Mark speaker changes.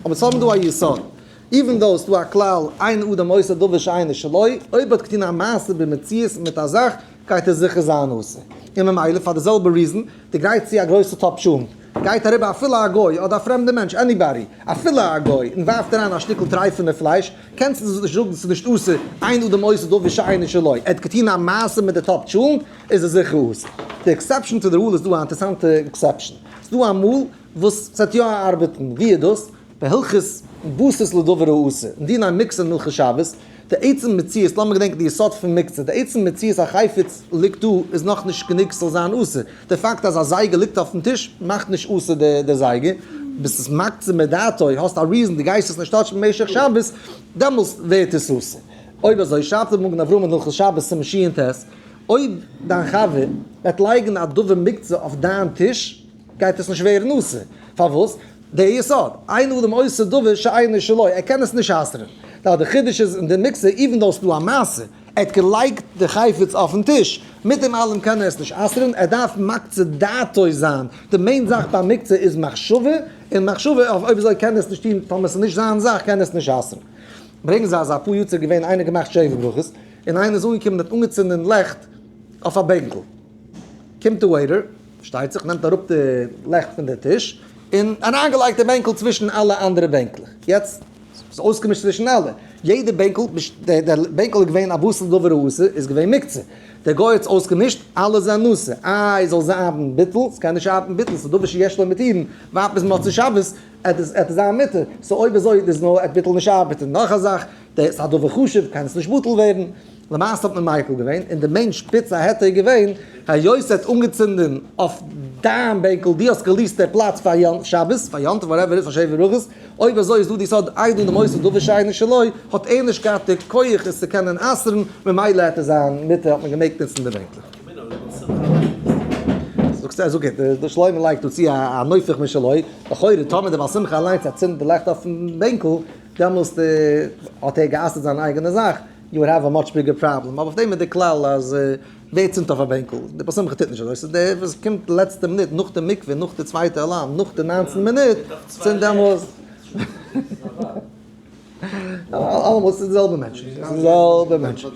Speaker 1: אבער ס'האבן דא א יסוד, even though ס'דא א כלל אין אדם עושה דבר שאינו שלו, אויב האט געטון א מעשה במציאות מיט א זאך, גייט עס זיכער זיין אסור. און ממילא פאר די זעלבע reason, די גייט צו א גרויסע טאפ טשולנט, גייט אריבער אפילו א גוי אדער א פרעמדע מענטש, anybody, אפילו א גוי, און ווארפט אריין א שטיקל טרייפענע פלייש, קענסטו נישט זאגן ס'איז נישט אסור, אין אדם עושה דבר שאינו שלו, ער האט געטון א מעשה מיט די טאפ טשולנט, איז עס זיכער אסור. די exception to the rule איז דא א אינטערסאנטע exception. ס'איז דא אמאל וואס ס'וועט יא ארבעטן, ווי איז דאס? בהלכות בסיס לדבר האסור, אין דיני מוקצה אין הלכות שבת, די עצם מציאות, לאמיר געדענקען די יסוד פון מוקצה, די עצם מציאות א חפץ ליגט דא איז נאכנישט גענוג ס'זאל זיין אסור, די פאקט אז א זייגער ליגט אויפן טיש מאכט נישט אסור די זייגער, ביסט עס מקצה מדעתו, האסט א reason דו גייסט עס נישט touch ן במשך שבת, דעמאלסט ווערט עס אסור. אויב אזוי שרייבט ר' מגן אברהם אין הלכות שבת סימן שט, אויב דיין חבר וועט לייגן א דבר מוקצה אויף דיין טיש, גייט עס נישט ווערן אסור. פארוואס? דער יסוד, אין אדם עושה דבר שאינו שלו, ער קען עס נישט אסר'ן. נאר די חידוש איז אין די מוקצה, even though ס'דא א מעשה, ער האט געלייגט די חפץ אויפן טיש, מיט דעם אלעם קען ער עס נישט אסר'ן, ער דארף מקצה דעתו זיין. די main זאך ביי מוקצה איז מחשבה, און מחשבה אויף אויב אזוי קען ער עס נישט טון, טאמער ס'איז נישט זיין זאך קען ער עס נישט אסר'ן. ברענגען זיי אז אפאר יאר צוריק געווען איינער געמאכט שבע ברכות, און איינער איז אנגעקומען און האט אנגעצינדען לעכט אויף א בענקל. קומט די waiter, פארשטייט זיך, נעמט אראפ די לעכט פון די טיש, און אריינגעלייגט די בענקל צווישן אלע אנדערע בענקלעך. יעצט, ס'איז אויסגעמישט צווישן אלע. יעדע בענקל, די בענקל איז געווען א בשר דבר האסור, איז געווען מוקצה. דער גוי האט עס אויסגעמישט, אלע זענען אסור. איי, זאל זיין ביטול? ס'קען נישט ארבעטן ביטול, ס'איז דבר שיש לו מתירין, ווארט ביז מוצאי שבת, עט עס זיין מותר. so אויב אזוי איז נאר עט ביטול נישט ארבעטן. נאך א זאך, ס'איז א דבר חשוב, קען עס נישט בטל ווערן. למעשה האט מען מיקל געווען, און די main שפיץ ההיתר איז געווען, היות ער האט אנגעצינדען אויף דיין בענקל, דו האסט גע leased דער פלאץ פאר שבת, פאר יום טוב, whatever איז, פאר שבע ברכות, אויב אזוי איז דא די סוד אין אדם עושה דבר שאינו שלו, האט ער נישט געהאט די כח עס צו קענען אסר'ן, ממילא האט ער זיין מותר האט מען געמעגט נוצן די בענקלעך. זאגסט אז okay, דער שלמה לייגט דא צו א נופך משלו, לכאורה טאמער דער בעל שמחה אליינס צינדט די לעכט אויפן בענקל, דעמאלסט האט ער גע'אסר'ט זיין אייגענע זאך, you would have a much bigger problem, אבער אויף דעם איז די כלל אז ווער צינדט אויף א בענקל? די בעל שמחה טוט נישט אזוי, ס'איז דער וואס קומט די לעצטע מינוט נאך די מקווה, נאך די צווייטע alarm, נאך די 19 מינוט, צינדט דעמאלס. אלעמאל ס'איז די זעלבע מענטשן, ס'איז די זעלבע מענטשן.